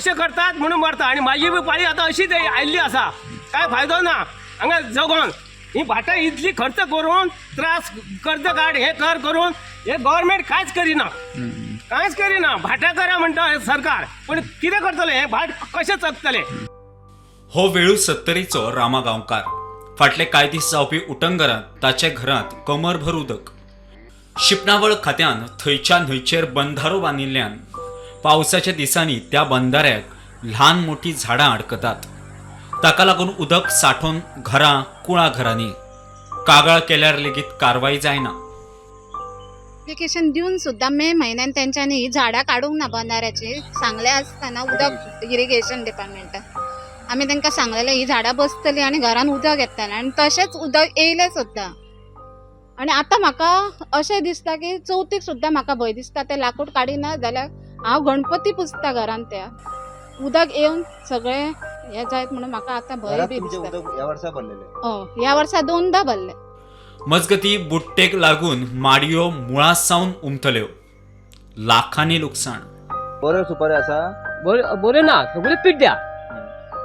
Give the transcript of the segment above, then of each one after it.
अशें करतात म्हणून मरता. आनी म्हाजी बी पाळी आतां अशीच आयिल्ली आसा. कांय फायदो ना हांगा जगोन. ही भाटां इतली खर्च करून त्रास, कर्ज काड, हे कर करून हे गव्हर्मेंट कांयच करिना, कांयच करिना. भाटां करा म्हणटा हे सरकार, पूण कितें करतले? हें भाट कशें चकतले? हो वेळू सत्तरीचो रामा गांवकार. फाटले कांय दीस जावपी उटंगरांत ताच्या घरांत कमरभर उदक. शिपणावळ खात्यान थंयच्या न्हंयचेर बंधारो बांदिल्ल्यान पावसाच्या दिसांनी त्या बंधाऱ्याक ल्हान मोठी झाडां अडकतात. ताका लागून उदक साठोवन घरां कुळाघरांनी. कागाळ केल्यार लेगीत कारवाय जायना. एप्लिकेशन दिवन सुद्दां मे म्हयन्यान तेंच्यांनी ही झाडां काडूंक ना बंदाऱ्याची. सांगलें आसतना उदक इरिगेशन डिपार्टमेंटान आमी तांकां सांगलेलें, ही झाडां बसतलीं आनी घरान उदक येतलें, आनी तशेंच उदक येयलें सुद्दां. आनी आतां म्हाका अशें दिसता की चवथीक सुद्दां म्हाका भंय दिसता. तें लाकूड काडिना जाल्यार हांव गणपती पुजता घरान, त्या उदक येवन सगळें हें जायत म्हणून म्हाका आतां भंय घरात बी तुमचे दिसता. उदक ह्या वर्सा भरलेले? हय, ह्या वर्सा दोनदां भरलें. मजगती, बुट्टेक लागून माडयो मुळा सावन उमथल्यो. लाखांनी लुकसाण. बऱ्यो सुपारी आसा? बऱ्यो बऱ्यो ना, सगळ्यो पिड्ड्या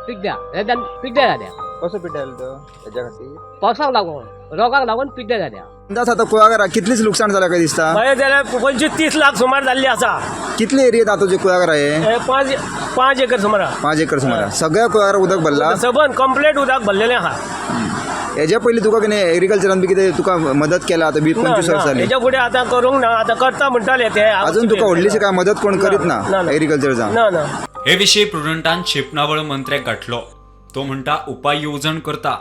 पिड्ड्या हे पिड्ड्या जाल्या. कसो पिड्ड्यार तो हेज्या खातीर? पावसाक लागून, रोगाक लागून पिड्ड्या जाल्या. अंदाज आतां कुळागराक कितलीच लुकसाण जालां काय दिसता? पळय जाल्यार 25-30 लाख सुमार जाल्ली आसा. कितले एरियेत आतां तुजे कुळागर आहे? हे 5 5 एकर सुमार आहा. 5 एकर सुमार आहा. सगळ्या कुळागराक उदक भरला? सबंद कंप्लीट उदक भरलेलें आहा. हेज्या पयलीं तुका कितें एग्रीकल्चरान बी कितें तुका मदत केला? आतां 20 ना, 25 ना, वर्स जालीं. हेच्या फुडें आतां करूंक ना. आतां करता म्हणटाले ते. अजून तुका व्हडलीशी काय मदत कोण करीत ना ना, ना. एग्रीकल्चरचा? ना ना. हे विशीं प्रुडंटान शिपणावळ मंत्र्याक गाठलो. तो म्हणटा, उपाय येवजण करता.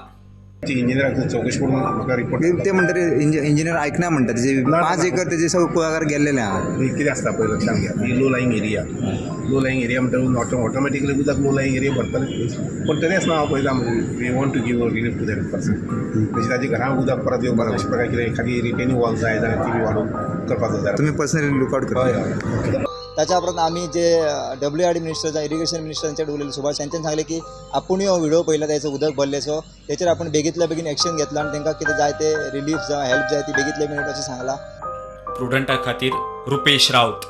इंजिनियराक चौकशी करून म्हाका रिपोर्ट. ते म्हणटा, इंजिनियर ऐकना म्हणटा. तेजे ना, 5 एकर तेजे सगळं कुळागर गेल्लेलें आहा. कितें आसता पळय, लक्षांत घे, ही low lying area. Low lying area म्हणटा ऑटोमॅटिकली उदक लो लायिंग एरिया भरतलें. पूण तरी आसतना हांव पळयता, we want to give relief to that person. म्हणजे ताच्या घरांत उदक परत येवपाक अशें प्रकार कितें एखादी रिटेनिंग वॉल जाय जाल्यार ती बी वाडोवन करपाचो जाय. तुम्ही पर्सनली लुकआउट करा. हय हय. त्याच्या उपरांत आमी जे डब्ल्यू आर डी मिनिस्टर जावं इरिगेशन मिनिस्टर यांच्याकडे उलयले, सुभाष, त्यांच्यानी सांगलें की आपूण हो व्हिडिओ पळयला त्याचो उदक भरलेचो, तेचेर आपूण बेगीतल्या बेगीन एक्शन घेतला आनी तांकां कितें जाय ते रिलीफ जावं हेल्प जाय ती बेगीतल्या बेगीन अशें सांगलां. प्रुडंटा खातीर रुपेश राऊत.